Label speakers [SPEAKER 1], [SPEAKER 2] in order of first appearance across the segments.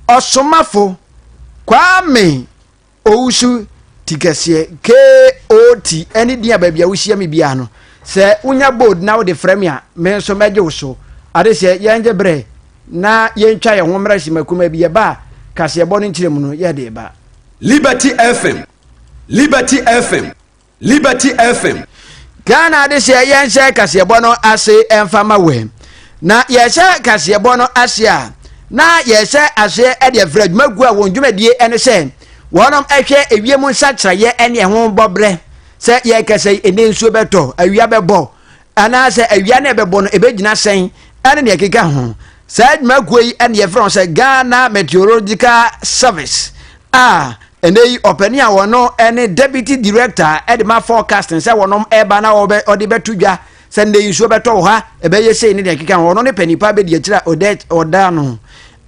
[SPEAKER 1] Ɔsomafo Kwame Owusu Tikɛseɛ, KOT, ɛne din a baabi a wohyia me biara no, sɛ wonya bold na wode frɛ me a, me nso mɛgye wo so. Adehyeɛ, yɛngye berɛ na yɛntwa yɛn ho mmra simakuma bi, yɛba a, kaseɛbɔ no nkyerɛmu no yɛde ba.
[SPEAKER 2] Liberty FM, Liberty FM, Liberty FM.
[SPEAKER 1] Ghana adehyeɛ yɛnhyɛ kaseɛbɔ no ase ɛmfa ma wɛ. Na yɛhyɛ kaseɛbɔ no ase a, na yɛhyɛ aseɛ de afiri adwumakuo a wɔn dwumadie ne sɛ wɔnom ɛhwɛ ewiem nsakyeraeɛ ne ɛho bɔberɛ sɛ yɛrekasa yi ɛnɛ nsuo bɛtɔ, awia bɛbɔ, anaasɛ awia no ɛbɛbɔ no ɛbɛgyina sɛn ɛne deɛ ɛkeka ho. Saa adwumakuo yi ɛne yɛfrɛ wɔn sɛ Ghana Meteorological Service a ɛnɛ yi ɔpanin a wɔno ɛne Deputy Director ɛde ma forecasting sɛ wɔnom ɛba na ɔde bɛto dwa sɛ nnɛ yi nsuo bɛtɔ wɔ ha ɛbɛyɛ sei ne deɛ ɛkeka ho. Ɔno ne panin pa bɛdi akyire a ɔda no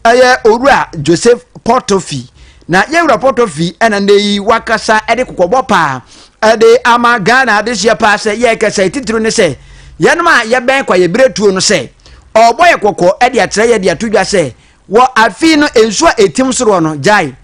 [SPEAKER 1] ɛyɛ Owura Joseph Portofi. Na yɛwura Portofi ɛna nnɛ yi wakasa ɛde kɔkɔbɔ paa ɛde ama Ghana adehyeɛ paa sɛ yɛkasa titiri ne sɛ yɛnom a yɛbɛn kwa yɛberɛ tuo no sɛ ɔbɔ yɛ kɔkɔ ɛde akyerɛ yɛ de ato dwa sɛ wɔ afi no nsuo a ɛtim soroɔ no gyae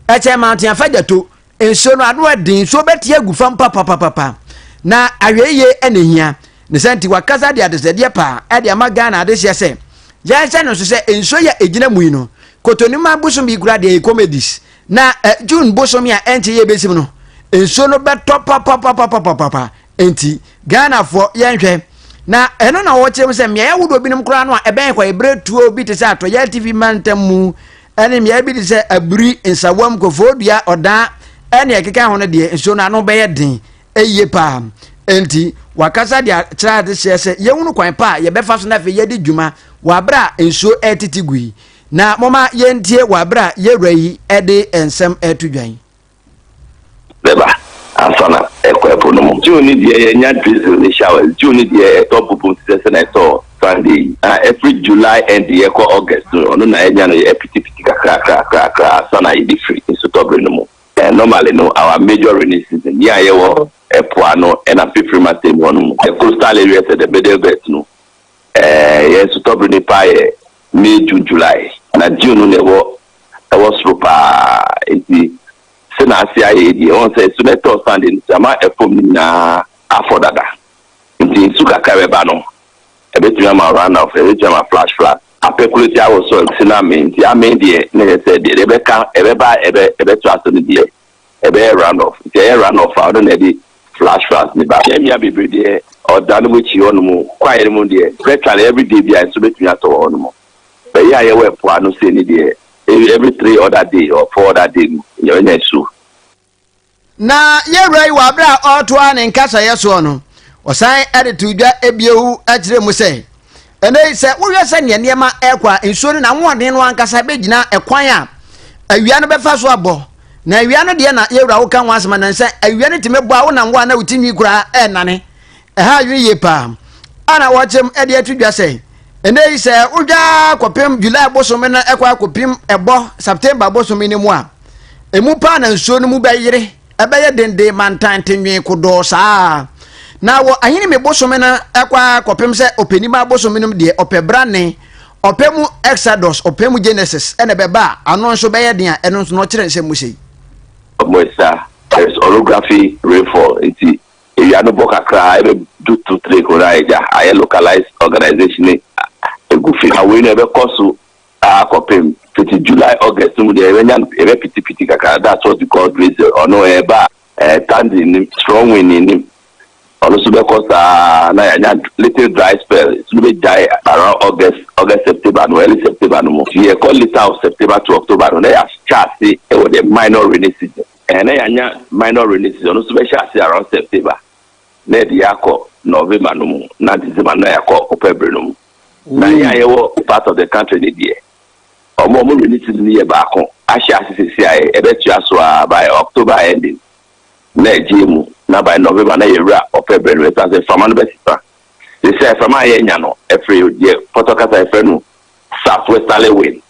[SPEAKER 1] ɛkyɛn Mountain Afadjato nsuo no ano ɛden, nsuo bɛte agu fam papapapapa na ahwɛyie ɛna ehia. Ne sɛ nti wakasa de adesrɛdeɛ paa ɛde ama Ghana adehyeɛ sɛ yɛnhyɛ no nso sɛ nsuo yɛ egyina mu yi no Kotonima bosom yi kura deɛ comedies na June bosom a ɛnkyɛ yɛ bɛsim no nsuo no bɛtɔ papapapapapa. Nti Ghanafoɔ yɛnhwɛ na ɛno na wɔkyerɛ mu sɛ mmeaeɛ ahodoɔ binom koraa no a ɛbɛn kɔ ɛberɛ tuo bi te sɛ Atɔeɛ Atifi mantam mu ɛne mmeaeɛ bi te sɛ Aburi, Nsawam, Kofoɔdua, Ɔdaa ɛne ɛkeka ho no deɛ nsuo no ano bɛyɛ den ɛyie paa. Enti wakasa de akyerɛ adehyeɛ sɛ yɛhunu kwan pa a yɛbɛfa so na afei yɛdi dwuma wɔ aberɛ a nsuo ɛretete gu yi. Na momma yɛntie wɔ aberɛ a yɛwura yi ɛde nsɛm ɛreto dwa yi.
[SPEAKER 3] Bɛba ansa na ɛkɔ ɛpo no mu. June no deɛ yɛnya drizzle ne showers. June no deɛ ɛtɔ bubum te sɛ sɛnea ɛtɔɔ Sunday yi. Na ɛfiri July end yɛkɔ August no, ɔno na yɛnya no yɛ pitipiti kakrakrakrakra ansa na yɛde firi nsutɔbere no mu. Normally no, our major rainy season, yɛn a yɛwɔ ɛpo ano ɛna fifiri mantam hɔ no mu, the coastal areas and the middle belt no, yɛn nsutɔbere no paa yɛ May, June, July. Na June no na ɛwɔ soro paa. Nti sɛ na ase ayɛ deɛ wɔn sɛ nsu no ɛtɔɔ Sunday no ama ɛfam no nyinaa afɔ dada. Nti nsu kakra bɛba no, ɛbɛtumi ama run off, ɛbɛtumi ama flash flood. Apɛkuloti awɔ so si na ame nti ame deɛ na yɛ sɛ deɛ ɛbɛka ɛbɛba ɛbɛ ɛbɛto aso no deɛ ɛbɛyɛ run off. Nti ɛyɛ run off a, ɔno na ɛde flash floods ne ba. Yɛn mmea bebree deɛ ɔda no mu akyi hɔ nom kwaeɛ no mu deɛ virtually every day bi a nso bɛtumi atɔ wɔ hɔ nom. Bɛyɛ a yɛwɔ ɛpo ano sei ne deɛ every 3 other day or 4 other day no yɛbɛnya nsuo.
[SPEAKER 1] Na yɛwura yi wɔ abere a ɔretoa ne nkasayɛ soɔ no, ɔsan de to dwa ebiewu akyerɛ mu sɛ ɛnɛ yi sɛ wohwɛ sɛ nea nneɛma ɛrekɔ a, nsuo no n'ahoɔden no ankasa bɛgyina ɛkwan a awia no bɛfa so abɔ. Na awia no deɛ na yɛwura woka ho asɛm anan sɛ awia no tumi bɔ a wonam hɔ a na wo ti nwi koraa ɛrenane. Ɛha adwene yie paa. Ana wɔkyerɛ de ato dwa sɛ ɛnɛ yi sɛ wodwa kɔpem July bosome no ɛkɔ akɔpem ɛbɔ September bosome no mu a, emu paa na nsuo no mu bɛyere, ɛbɛyɛ denden mantante nwen kodɔɔ saa. Na wɔ Ahinime bosome no ɛkɔ akɔpem sɛ Ɔpɛnima bosome no mu deɛ ɔpɛ brane, ɔpɛ mu Exodus, ɔpɛ mu Genesis ɛna ɛbɛba a ano nso bɛyɛ den a ɛno nso na ɔkyerɛ nsɛm mu sei.
[SPEAKER 3] Moisture, there is orography rainfall nti ewia no bɔ kakra ɛbɛ do 2 3 koro na ayɛ ayɛ localized organization ne egu fi. Na wei no ɛbɛkɔ so akɔpem fiti July, August no mu deɛ ɛbɛnya ɛbɛ pitipiti kakra. That's what we call drizzle. Ɔno ɛba thunder nim, strong wind nim. Ɔno nso bɛkɔ saa na yɛanya little dry spell so no bɛgyae around August, September no, early September no mu. Nti yɛkɔ later of September to October no na yɛahyɛ ase ɛwɔ the minor rainy season. Na yɛanya minor rainy season, ɔno nso bɛhyɛ ase around September na yɛde yɛakɔ November no mu na December na yɛakɔ ɔpɛbere no mu. Na yɛn a yɛwɔ part of the country ne deɛ ɔmo rainy season no yɛ baako ahyɛ ase sisi a ɛbɛtua so a by October ending na ɛgye mu na by November na yɛwura ɔpɛbere no. Ɛsan sɛ fama no bɛsesa sisi a fama a yɛnya no ɛfiri deɛ pɔtɔ kasa yɛfrɛ no south westerly wind.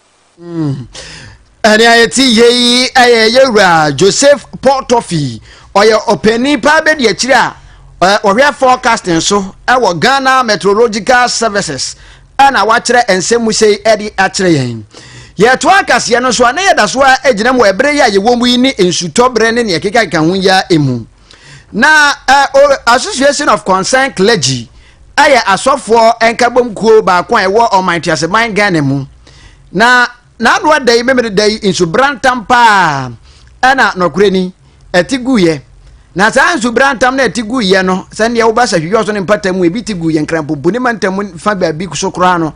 [SPEAKER 1] Ɛne a yɛte yei ɛyɛ yɛwura Joseph Portofi, ɔyɛ ɔpanin paa bɛdi akyire a ɔhwɛ forecasting so ɛwɔ Ghana Meteorological Services, ɛna wakyerɛ nsɛm mu sei ɛde akyerɛ yɛn. Yɛtoa kaseɛ no so a, na yɛda so ara gyina mu wɔ ɛberɛ yi a yɛwɔ mu yi ne nsutɔ berɛ ne neɛ ɛkekakeka ho yi ara mu. Na uh, Association of Concerned Clergy ɛyɛ asɔfoɔ nkabom kuo baako a ɛwɔ ɔman teaseman Ghana mu. Na n'ano ada yi memene da yi nsubrantam paa ɛna nɔkorɛ ni ɛte guiɛ. Na saa nsubrantam na ɛte guiɛ no sɛdeɛ woba sɛ hwehwɛ so ne mpata mu ebi te guiɛ nkrampopo ne mantam fa baabi so koraa no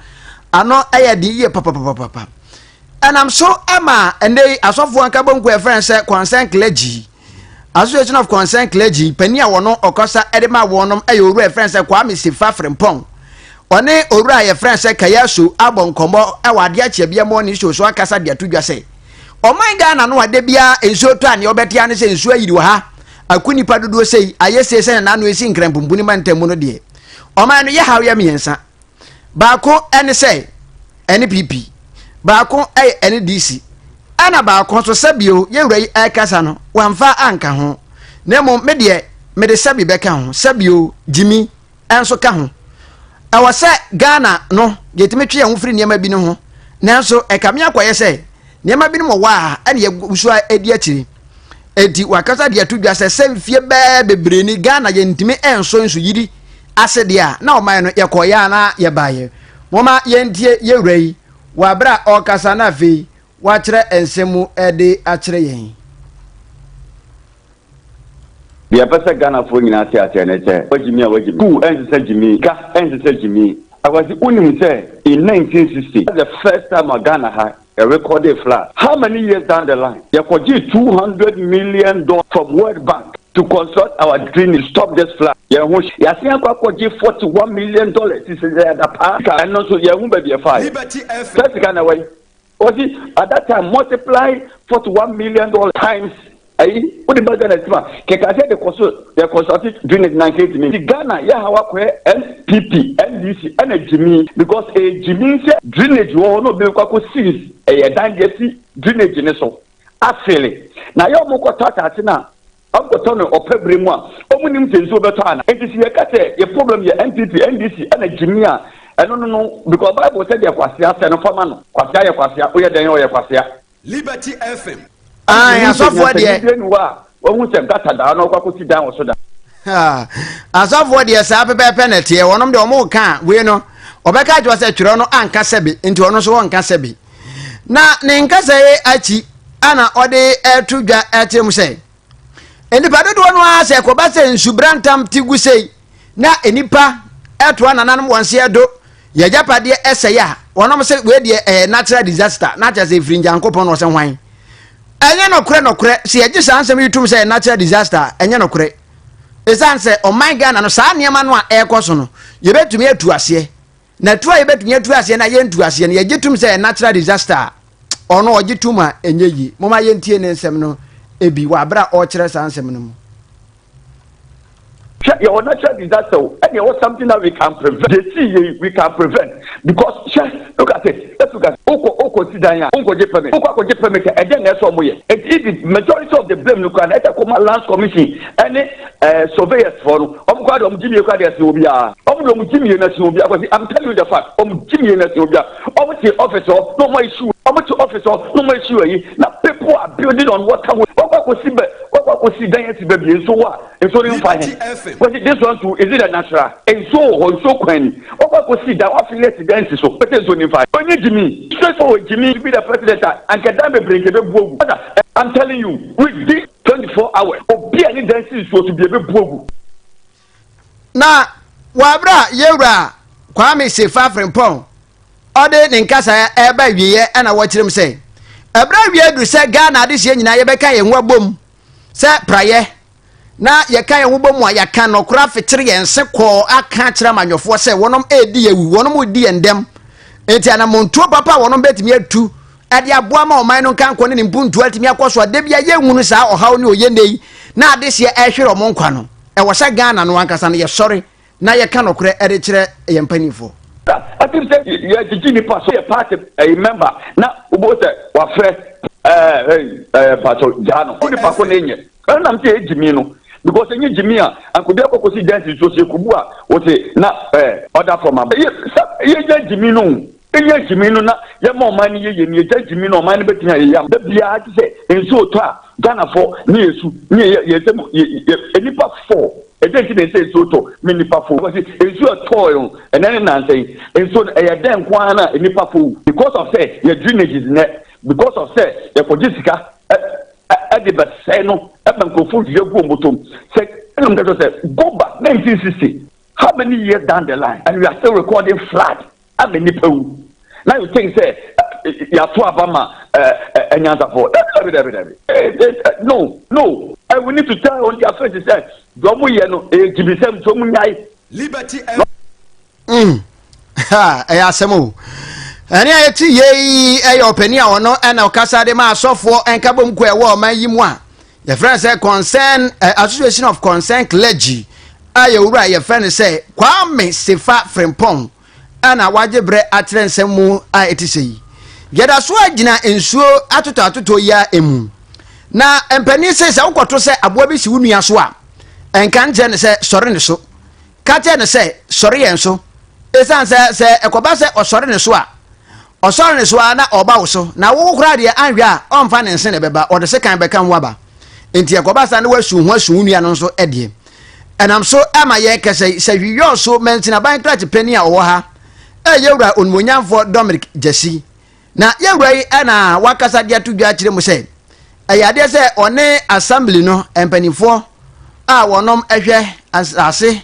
[SPEAKER 1] ano ɛyɛ den yie papapapapa. Ɛnam so ɛma ɛnɛ yi asɔfoɔ nkabom kuo ɛfrɛ sɛ Concerned Clergy Association of Concerned Clergy panin a wɔn ɔkasa de ma wɔn yɛ owura yɛfrɛ sɛ Kwame Sefa Frimpong. Ɔne owura a yɛfrɛ sɛ Kayaso abɔ nkɔmmɔ wɔ adeɛ akyea bi ɛmɔ ne show so akasa de ato dwa sɛ ɔman Ghana no ade biara nsuo tɔ a nea ɔbɛte ano sɛ nsuo ayiri wɔ ha aku nipa dodoɔ sei ayɛ sei sɛ n'ano esi nkranpumpuni mantam mu no deɛ ɔman no yɛ haw yɛ mmiɛnsa. Baako ne sɛ ɛne PP, baako yɛ ɛne DC, ɛna baako nso sɛbio yɛwura yi ɛrekasa no wamfa anka ho. Na mmom me deɛ mede sɛbi bɛka ho, sɛbio gyimi nso ka ho. Ɛwɔ sɛ Ghana no yɛtumi twe yɛn ho firi nneɛma bi no ho, nanso ɛkame akɔyɛ sɛ nneɛma binom wɔ hɔ a ɛna yɛgu so a ɛdi akyire. Enti wakasa de ato dwa sɛ sɛ mfie bɛɛ bebree ni Ghana yɛntumi nso nsuyiri ase deɛ a na ɔman no yɛkɔeɛ a na yɛbaeɛ. Momma yɛntie yɛwura yi wɔ aberɛ a ɔrekasa na afei wakyerɛ nsɛm mu de akyerɛ yɛn.
[SPEAKER 3] Deɛ ɛpɛ sɛ Ghanafoɔ nyinaa te aseɛ ne sɛ, wagyimi a wagyimi, school ɛnsesa gyimi, sika ɛnsesa gyimi. Akwasi wonim sɛ in 1960, that's the first time a Ghana ha yɛrecordee flood. How many years down the line, yɛkɔgyee $200 million from World Bank to construct our drainage to stop this flood. Yɛn ho yɛasen akɔ akɔgye $41 million sisi sɛ yɛda paa sika ɛno nso yɛn ho baabi ɛfa yɛ. Sɛ sika na ɛwɔ yi. Ɔsi at that time multiply $41 million times ayi wode ba Ghana sima kɛkɛ sɛ de kɔ so yɛ construct drainage na nka etimi ti Ghana yɛ ha wakɔyɛ NPP NDC ɛna gyimi because ɛyɛ gyimi sɛ drainage wɔ hɔ na obi kɔ akɔ si ɛyɛ dan deɛ si drainage ne so afele na yɛ ɔmo kɔtɔ asase na ɔmo kɔtɔ no ɔpɛ bere mu a ɔmo nim sɛ nsuo bɛtɔ ana. Nti sɛ yɛka sɛ yɛ problem yɛ NPP NDC ɛna gyimi a ɛno no, because Bible sɛ deɛ kwasea sɛ no fama no kwasea yɛ kwasea woyɛ dɛn ɔyɛ kwasea.
[SPEAKER 2] Liberty FM.
[SPEAKER 1] Ayi asɔfoɔ deɛ.
[SPEAKER 3] Sɛ ni hɔ a wɔn sɛ gata daa na ɔkɔ akɔsi dan wɔ so da.
[SPEAKER 1] Asɔfoɔ deɛ saa pɛpɛɛpɛ na ɛteɛ. Wɔnom deɛ wɔn ka wei no ɔbɛka akyerɛ sɛ twerɛ no anka sɛbi nti ɔno nso wɔnka sɛbi na ne nkasa yi akyi ana ɔde ɛto dwa ɛkyerɛ mu sɛ nnipa dodoɔ no ara sɛ ɛkɔba sɛ nsubrantam ti gu sei na nnipa ɛtoa nananom wɔn seɛ do yɛgyapadeɛ ɛsɛe a wɔnom sɛ wei deɛ ɛyɛ natural disaster na kyerɛ sɛ ɛfiri Nyankopɔn na ɔsɛ hwan. Ɛnyɛ nɔkorɛ nɔkorɛ sɛ yɛgye saa nsɛm yi tom sɛ ɛyɛ natural disaster a, ɛnyɛ nɔkorɛ. Ɛsiane sɛ ɔman Ghana no saa nneɛma no a ɛrekɔ so no yɛbɛtumi atu aseɛ na tu a yɛbɛtumi atu aseɛ na yɛntu aseɛ no yɛgye tom sɛ ɛyɛ natural disaster a ɔno ɔgye tom a ɛnyɛ yie. Momma yɛntie ne nsɛm no bi wɔ aberɛ a ɔrekyerɛ saa nsɛm no mu.
[SPEAKER 3] Hwɛ, yɛwɔ natural disaster o, ɛna yɛwɔ something that we can prevent. Deɛ si yɛ we can prevent because hwɛ, look at it, let's look at it. Wokɔ wokɔ si dan a, wonkɔgye permit. Wokɔ akɔgye permit a, ɛdɛn na ɛsɛ ɔmo yɛ? Eti if majority of the blame no koraa na ɛsɛ kɔma Lands Commission ɛne surveyors foɔ no, ɔmo koraa de ɔmo gyimie koraa de ɛsen obiara. Ɔmo de ɔmo gyimie no ɛsen obiara. Kwasi, I'm telling you the fact, ɔmo gyimie no ɛsen obiara. Ɔmo te office hɔ na ɔmo issue, ɔmo te office hɔ na ɔmo issue ayi, na people are building on water way. Wakɔ akɔsi bɛ, wakɔ akɔsi dan asi baabi nso wɔ a nsuo no mfa he. Kwasi, this one too, is it a natural? Nsuo wɔ hɔ, nsuo kwan ni. Wakɔ akɔsi dan, wafili asi dan si so, pɛsɛ nsuo no mfa he. Ɔnyɛ gyimi, straight forward gyimi to be the president a, anka dan bebree nka ɛbɛbu agu. Brother, I'm telling you, within 24 hours, obi a ne dan si nsuo so bi ɛbɛbu agu.
[SPEAKER 1] Na wɔ abere a yɛwura Kwame Sefa Frimpong ɔde ne nkasa ɛreba awieɛ ɛna wɔkyerɛ mu sɛ ɛberɛ awie aduru sɛ Ghana adehyeɛ nyinaa yɛbɛka yɛn ho abom sɛ praeɛ na yɛka yɛn ho bɔ mu a yɛaka nɔkorɔ afekyere yɛn se kɔɔ aka akyerɛ amanyɔfoɔ sɛ wɔnom ɛredi yɛn wu, wɔnom redi yɛn dɛm, enti anamontuo papa a wɔnom bɛtumi atu ɛde aboa ma ɔman no nkankɔ ne ne mpuntuo atumi akɔ so a da bia yɛnhunu saa ɔhaw ne ɔyɛ nnɛ yi na adehyeɛ ɛrehwere wɔn nkwa no. Ɛwɔ sɛ Ghana no ankasa no yɛsɔre na yɛka nɔkorɛ ɛde kyerɛ yɛn mpanimfoɔ.
[SPEAKER 3] Atim sɛ yɛgyegye nipa so yɛ party ɛyi member na wobɛhu sɛ wafrɛ ɛɛ ɛyi ɛɛ pastor gyaa no wo nipa ko ne nyɛ ɛno nam sɛ yɛ gyimi no because ɛnyɛ gyimi a anka obi akɔ kɔsi dan si so sɛ kubu a wɔte na ɛɛ order from above yɛ sɛ yɛnya gyimi no.
[SPEAKER 4] Yɛnya gyimi no na yɛma ɔman no yɛ yie no, yɛgya gyimi no ɔman no bɛtumi ayɛ yie ama. Da biara te sɛ nsuo retɔ a, Ghanafoɔ ne yɛsu ne yɛ yɛ sɛ yɛ yɛ nnipa fɔ. Ɛdɛn nti na ɛsɛ nsuo tɔ me nnipa fo? Because nsuo ɛtɔɔ no ɛnɛ ne nansa yi nsuo no ɛyɛ dɛn nko ara na nnipa fo wu? Because of sɛ yɛ drainages nɛ, because of sɛ yɛkɔgye sika ɛ ɛ ɛde bɛsɛe no ɛma nkurɔfoɔ dua gu wɔn bɔtɔm. Sɛ ɛna mo ka sɛ go back 1960 how many years down the line and we are still recording flood ama nnipa wu. Now you think sɛ yɛato aba ma anyansafoɔ? Dabi dabi dabi dabi. No no. And we need to tell on their faces sɛ deɛ wɔn yɛ no ɛyɛ gyimisɛm nti wɔn nyae.
[SPEAKER 2] Liberty
[SPEAKER 1] Ha, ɛyɛ asɛm o. Ɛne a yɛte yei ɛyɛ ɔpanin a ɔno ɛna ɔkasa de ma asɔfoɔ nkabom kuo ɛwɔ ɔman yi mu a yɛfrɛ no sɛ concern eh, association of concern clergy a yɛwura yɛfrɛ no sɛ Kwame Sefa Frimpong ɛna wagye berɛ akyerɛ nsɛm mu a ɛte sɛ yi. Yɛda so agyina nsuo atotɔ atotɔ yi a emu. Na mpanin sɛ sɛ wokɔto sɛ aboa bi si wo nua so a, ɛnka nkyerɛ no sɛ sɔre ne so. Ka kyerɛ no sɛ sɔre yɛn so. Ɛsiane sɛ sɛ ɛkɔba sɛ ɔsɔre ne so a, ɔsɔre ne so a na ɔba wo so. Na wo koraa deɛ anhwɛ a ɔmfa ne nse na ɛbɛba, ɔde sekan bɛka ho aba. Enti ɛkɔba saa na wasu ho asu wo nua no nso deɛ. Ɛnam so ma yɛrekasa yi, sɛ Hwiyɔɔ so mansini aban krakye panin a ɔwɔ ha, ɛyɛ Wura Onimuonyamfoɔ Dominic Gyasi. Na yɛn wura yi na wakasa de ato dwa akyerɛ mu sɛ, ɛyɛ adeɛ sɛ ɔne assembly no mpanimfoɔ a wɔnom hwɛ asase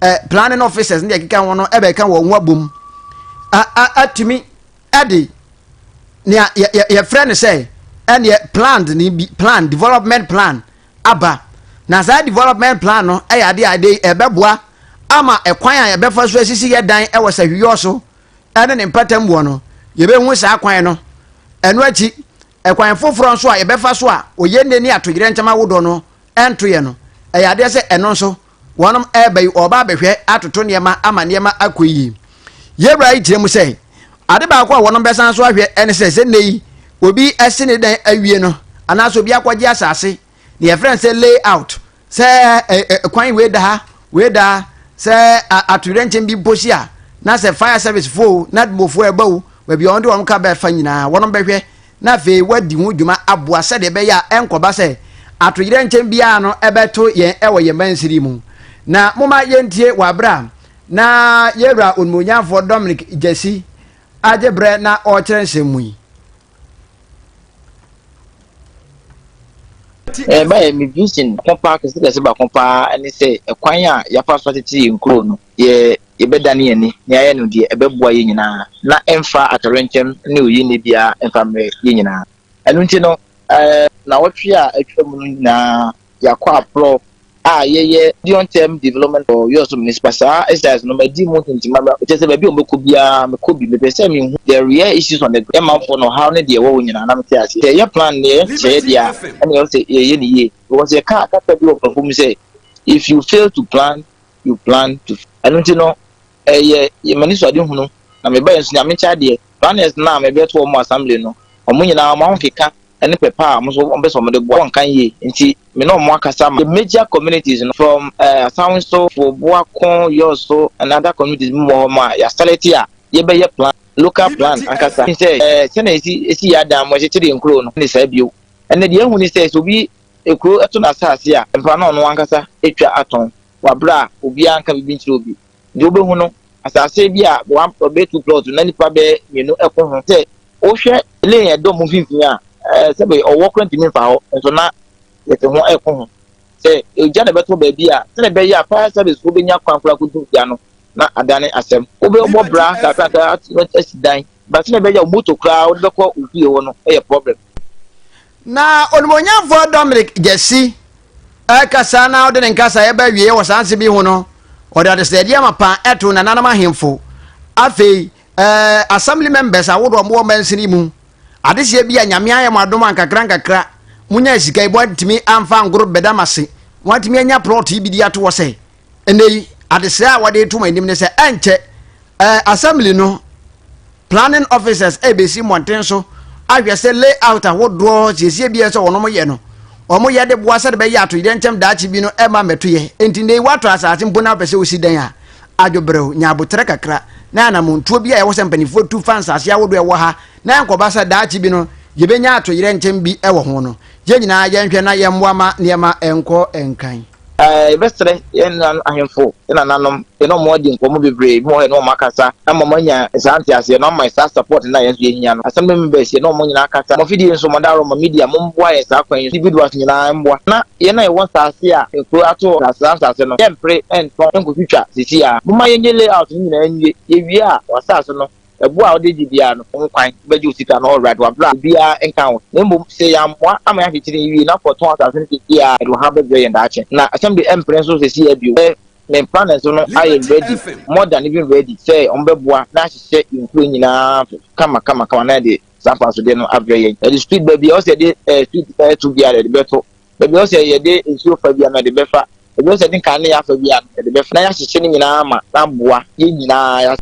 [SPEAKER 1] eh, planning officers ne deɛ ɛkeka ho no ɛbɛka wɔn ho abom atumi de nea yɛfrɛ no sɛ ɛneɛ plan ne bi plan development plan aba na saa development plan no ɛyɛ adeɛ a ɛde ɛbɛboa ama ɛkwan a yɛbɛfa so asisi yɛ dan ɛwɔ sahwiyɔ so ɛne ne mpɔtam wɔ no yɛbɛhu saa kwan no ɛno akyi ɛkwan foforɔ nso a yɛbɛfa so a oyɛnne ne atoyerɛnkyɛm awodoɔ no ɛnto yɛ no ɛyɛ adeɛ sɛ ɛno nso wɔnom ɛreba yi ɔreba abɛhwɛ atoto nneɛma ama nneɛma akɔ yie. Yɛwura yi kyerɛ mu sɛ ade baako a wɔnom bɛsan so ahwɛ ɛne sɛ sɛ nnɛ yi obi asi ne dan awie no anaasɛ obi akɔgye asase na yɛfrɛ no sɛ layout sɛ kwan wei da ha wei da ha sɛ atoyerɛnkyɛm bi mpo si a na sɛ fire service fo na adumfoɔ ɛba o baabi a wɔn de wɔn ka bɛfa nyinaa wɔnom bɛhwɛ na afei wɔadi ho dwuma aboa sɛdeɛ ɛbɛyɛ a ɛnkɔba sɛ atoyerɛnkyɛm biara no ɛbɛto yɛn ɛwɔ yɛn mansini mu. Na momma yɛntie wɔ aberɛ a na yɛwura onimuonyamfoɔ Dominic Gyasi agye berɛ na ɔrekyerɛ nsɛm mu yi.
[SPEAKER 5] Ɛbaeɛ me vision ko paa kɛse kɛse baako paa ne sɛ ɛkwan a yɛafa so atete yɛn kuro no yɛ yɛbɛdane yɛn ani na yɛayɛ no deɛ ɛbɛboa yɛn nyinaa na ɛmfa atɔwrɛnkyɛm ne oyinne biara mfa mmrɛ yɛn nyinaa. Ɛno nti no, nnawɔtwe a atwa mu no nyinaa yɛakɔ aporɔ a yɛyɛ Medium Term Development for Wiawso Municipal. Saa exercise no madi mu ntintima, kyerɛ sɛ baabi a wɔbɛkɔ biara mekɔ bi. Mepɛ sɛ mehu the real issues on the ground, yɛn manfoɔ no ɔhaw ne deɛ ɛwɔ hɔ nyinaa na mete aseɛ. Sɛ yɛyɛ plan no yɛyɛ nhyehyɛeɛ deɛ a, ɛnna ɛwɔ sɛ yɛyɛ no yie because yɛka kasa bi wɔ borɔfo mu sɛ if you fail to plan, you plan to ɛno nti no ɛyɛ m'anisoadehunu na mebaeɛ nso Nyame nkyɛ adeɛ planners no a mebɛto wɔn assembly no wɔn nyinaa wɔn ahokeka ne pɛ pa a wɔn nso wɔn pɛ sɛ wɔn de boa wɔn kan yie nti me ne wɔn akasa ma the major communities no from uh, Asanso, Boako, Yoso and other communities mu wɔ hɔ ma yɛasalɛte a yɛbɛyɛ plan local plan ankasa sɛ ɛɛ sɛnea esi esi yɛ adan mo ɛkyekyere yɛn kuro no ne saa bio ɛnna deɛ ehu ne sɛ sɛ obi ekuro ɛto n'asaase a mfa na ɔno ankasa etwa atɔn wɔ abere a obiara nka biribi nkyerɛ obi. Deɛ wobɛhu no, asase bi a one bɛyɛ two plot na nipa bɛyɛ mmienu ɛko ho. Sɛ wohwɛ lane ɛdɔ mu mfimfini a, ɛɛ sɛbe ɔwɔ kora ntumi nfa hɔ, nso na yɛte ho ɛko ho. Sɛ egya na ɛbɛtɔ baabi a, sɛnea ɛbɛyɛ a fire service foɔ bɛnya kwan koraa akɔdum gya no, na adane asɛm. Wobɛbɔ bra kakrakra asi dan, but sɛnea ɛbɛyɛ a wo moto koraa wode bɛkɔ wo fie hɔ no yɛ problem.
[SPEAKER 1] Na Onimuonyamfoɔ Dominic Gyasi rekasa na ɔde ne nkasaeɛ ba awieeɛ wɔ saa nsɛm yi ho no, ɔde adesrɛdeɛ amapa too nananom ahemfo, afei eh, assembly members ahodoɔ a wɔwɔ mansini mu, adehyeɛ bi a Nyame ayɛ mo adom a nkakra nkakra monya sika yi moantumi amfa angoro bɛda mo ase, moatumi anya plot yi bi de ato hɔ sɛ ɛnɛ yi adesrɛ a wɔde to mo anim ne sɛ ɛnkyɛ eh, assembly no Planning officers rebesi mmɔnten so ahwɛ sɛ layout ahodoɔ siesie bi a ɛsɛ wɔn yɛ no wɔn yɛ de boa sɛde bɛyɛ atoyerɛnkyɛm daakye bi no ɛma mmɛto yɛ. Enti nnɛ yi woatɔ asase mpo na wopɛ sɛ wosi dan a, adwobrɛw, nya aboterɛ kakra na anamontuo bi a ɛwɔ sɛ mpanimfoɔ tu fa nsase ahodoɔ ɛwɔ ha na ɛnkɔba sɛ daakye bi no yɛbɛnya atoyerɛnkyɛm bi wɔ ho no, yɛn nyinaa yɛnhwɛ na yɛmmoa ma nneɛma nkɔ nkan.
[SPEAKER 5] Yɛbɛsrɛ yɛn nuanom ahemfo, yɛn nananom, yɛne wɔn adi nkɔmmɔ bebree, ebi wɔ hɔ a yɛne wɔn akasa ama wɔanya saa nteaseɛ no, ama yɛn saa support no a yɛn nso yɛhia no. Assembly members, yɛne wɔn nyinaa akasa. Mo afidie nso, mo dawuroma, media, mommoa yɛn saa kwan yi so, individuals nyinaa mmoa. Na yɛn a yɛwɔ nsaase a nkuro ato hɔ, saa nsaase no, yɛmpere ntɔn nkɔtwitwa seesei ara. Momma yɛnyɛ layout no nyinaa nwie. Yɛwie a, w'asaase no, Ɛbo a wode gye biara no, wo ho kwan, wobɛgye wo sika no alright wɔ bere a obiara nka ho. Na mmom sɛ yɛammoa ama yɛakyekyere no yiye na kɔtɔn asase no seesei a, ɛde ɔhaw bɛbrɛ yɛn daakye. Na asɛm de ɛmpere nso seesei ara bio. Sɛ me planners no ayɛ ready, more than even ready, sɛ wɔbɛboa na ahyehyɛ yɛn nkuro nyinaa kama kama kama na yɛde saa mfasodeɛ no abrɛ yɛn. Yɛde street baabi a ɛwɔ sɛ yɛde eh, street to biara yɛde bɛto. Baabi a ɛwɔ sɛ yɛde nsuo fa biara no yɛde bɛfa. Baabi a ɛwɔ sɛ yɛde nkanea fa biara no yɛde bɛfa. Na yɛahyehyɛ ne nyinaa ama na aboa yɛn nyinaa.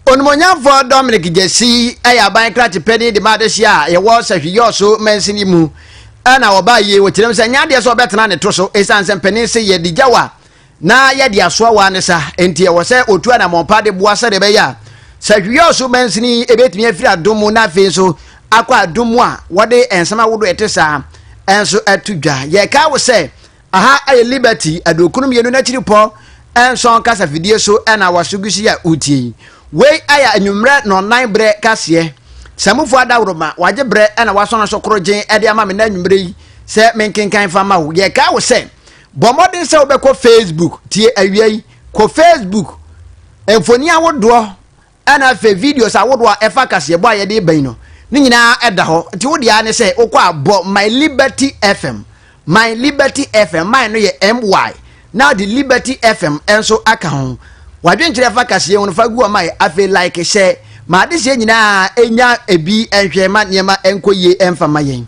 [SPEAKER 1] Onimuonyamfoɔ Dominic Gyasi yɛ aban krakye panin de ma adehyeɛ a yɛwɔ Sahwi-Yɔso mansini mu na ɔbaa yie. Wɔkyerɛm sɛ nyɛ adeɛ sɛ ɔbɛtena ne to so ɛsiane sɛ mpanin se yɛde gya wa na yɛde asoa wa ne sa nti ɛwɔ sɛ ɔtu anammɔn pa de boa sɛdeɛ ɛbɛyɛ a Sahwi-Yɔso mansini ɛbɛtumi afiri adom mu na afei nso akɔ adom mu a wɔde nsɛm ahodoɔ ɛte saa nso ato dwa. Yɛka wo sɛ Aha yɛ Liberty aduokron mmienu n'akyiripɔ nson kasafidie so na waso gu si a wotie yi. Wei yɛ anwummerɛ nɔnnan berɛ kaseɛ. Samufoɔ adaworoma wagye berɛ na wasɔn so korogyen de ama me na anwummerɛ yi sɛ menkenkan fa ma wo. Yɛkaa wo sɛ bɔ mmɔden sɛ wobɛkɔ Facebook tie awia yi kɔ Facebook mfoni ahodoɔ Ɛna afei videos ahodoɔ a ɛfa kaseɛbɔ a yɛde reba yi no, ne nyinaa ɛda hɔ. Nti wo deɛ ara ne sɛ wokɔ a bɔ My Liberty FM. My Liberty FM, my no yɛ MY, na de Liberty FM nso aka ho. Wadwenkyerɛ fa kaseɛ ho no fa gu ɔma yɛ. Afei like hyɛ ma adehyeɛ nyinaa ɛnya ebi nhwɛ ma nneɛma nkɔ yie ɛmfa ma yɛn.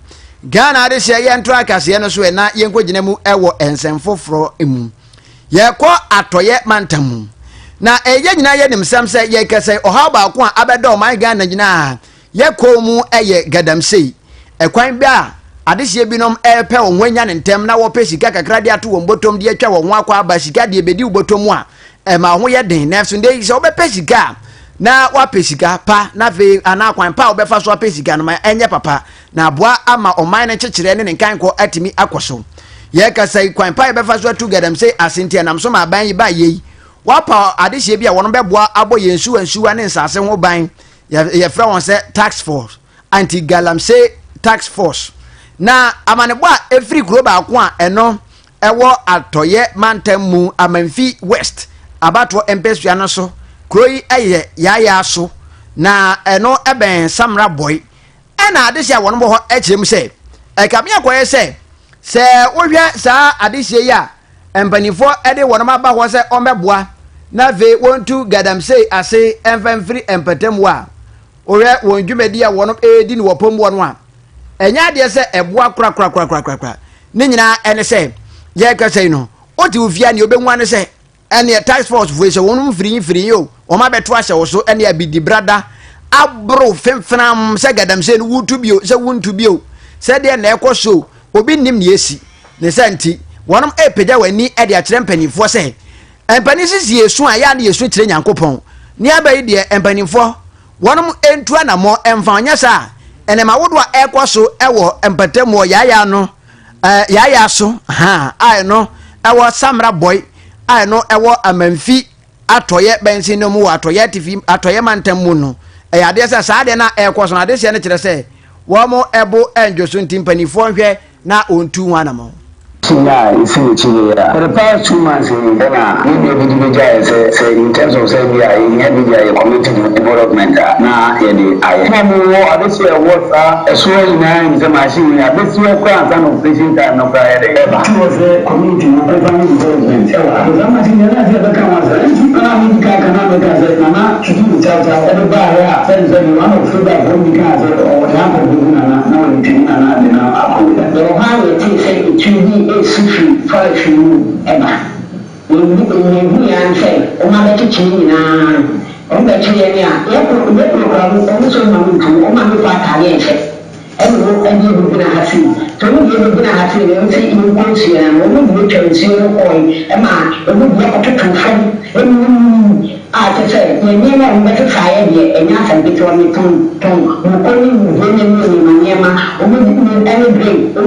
[SPEAKER 1] Ghana adehyeɛ yɛnto akaseɛ no so ɛ na yɛnkɔgyina mu ɛwɔ nsɛm foforɔ mu. Yɛrekɔ atɔeɛ mantam mu. Na ɛyɛ nyinaa yɛnim sɛm sɛ yɛkɛsɛ ɔhaw baako a abɛda ɔman Ghana nyinaa yɛ kɔn mu yɛ gadamsei. Ɛkwan bi a adehyeɛ binom ɛrepɛ wɔn ho anya ne ntɛm na wɔpɛ sika kakra de ato wɔn bɔtɔm de atwa wɔn ho akɔ aba sika deɛ bɛdi wo bɔtɔ mu a ɛma ho yɛ den. Nanso ndɛ yi sɛ wobɛpɛ sika a na wapɛ sika pa na afei anaa kwan pa a wobɛfa so apɛ sika no ma ɛnyɛ papa na aboa ama ɔman no nkyekyerɛ ne ne nkankɔ atumi akɔ so. Yɛrekasa yi, kwan pa a yɛbɛfa so atu galamsey ase nti ɛnam so ma aban yi baeɛ yi. Wɔapaw adehyeɛ bi a wɔn bɛboa abɔ yɛn nsuwa nsuwa ne nsase ho ban. Yɛfrɛ wɔn sɛ task force, anti-galamsey task force. Na amanebɔ a ɛfiri kuro baako a ɛno ɛwɔ atɔyɛ mantam mu Amanfi West abatoɔ mpasua no so. Kuro yi yɛ Yaayaa so na ɛno ɛbɛn Samra Bɔi. Ɛna adehye a wɔn wɔ hɔ kyerɛ mu sɛ, ɛkame akɔyɛ sɛ, sɛ wohwɛ saa adehyeɛ yi a mpanimfoɔ de wɔn aba hɔ sɛ wɔmmɛboa na afei wɔntu gadamsey ase mfa mfiri mpɔtam a, wohwɛ wɔn dwumadi a wɔn redi no wɔ pɔm hɔ no a, ɛnyɛ adeɛ sɛ ɛboa korakorakorakorakora. Ne nyinaa ɛne sɛ, yɛrekasa yi no, wote wo fie a nea wobɛhu ne sɛ Ɛneɛ task force foɔ yi sɛ wɔn mfirinyi firinyi o, wɔn abɛto ahyɛ wo so ɛne abidi brada aboro fenfenam sɛ gadamsey no wotu bio sɛ wontu bio sɛ deɛ na ɛkɔ so obi nnim nea esi ne sɛ nti wɔn ɛrepagya wɔn ani ɛde akyerɛ mpanimfoɔ sɛ mpanin sisi yɛsu a yɛa ne yɛsu kyerɛ Nyankopɔn ne aba yi deɛ mpanimfoɔ wɔn ntu anamɔ ɛmfa ɔnyɛ saa ɛnɛma ahodoɔ a ɛkɔ so ɛwɔ mpatamuɔ yaayaa no Yaayaa so ha a ɛno ɛwɔ Samra Bɔi a ɛno ɛwɔ Amanfi atɔyɛ bɛnsin no mu wɔ atɔyɛ atifi atɔyɛ mantam mu no ɛyɛ adeɛ sɛ saa adeɛ no a ɛrekɔ so no adehyɛ no kyerɛ sɛ wɔn ɛbo ɛndwo so nti mpanimfoɔ nhwɛ na wɔntu ho anamɔn.
[SPEAKER 6] Akyinnye a esi n'akyi yɛ yi a, for the past 2 months ni ɛna yɛn nua bi de begyaeɛ sɛ sɛ in terms of sɛ ebia yɛhia bi de ayɛ community development a na yɛde ayɛ. Na mo wɔ adehye a ɛwɔ saa ɛsoɔ nyinaa nim sɛ machine yi abɛsi hɔ koraa ansa na operation time no koraa yɛde ɛba. Nti wɔ sɛ community no ɛmfa nyɛ development ɛwɔ ha. Saa machine yi ɛna sɛ yɛbɛka ho asɛm. Nti na medi kan ka na meka sɛ Nana Tutu ne Kyawkyaw ɛde baeɛ a sɛde sɛde one of Sojafoɔ no bi kaa sɛ ɔwɔ saa nkurɔfoɔ bi Nana na wɔde twene Nana de no akɔ.
[SPEAKER 7] Yɛwɔ hɔ a yɛtee sɛ etiri bi resi firi forestry no mu ba. Nea yehui ara ne sɛ wɔabɛkyekye yɛn nyinaa. Wɔbɛkye yɛn a, yɛkɔ yɛkɔ koraa no, wɔn nso mma no ntu, wɔmma no mfa ataadeɛ nhyɛ. Wɔn de bɛgyina ha sei. Nti wɔn de bɛgyina ha sei na wɔn sɛ yɛnkɔ nsuo no ano. Wɔn de bɛtwa nsuo no kɔe ma wɔn de akɔtoto fam ɛnum a kyerɛ sɛ yɛn nneɛma a wɔbɛsesaeɛ deɛ ɛnyɛ asɛm ketewa. Metɔn tɔn moko ne gyeene ne nneɛma nneɛma wɔn de ɛne drink wɔn.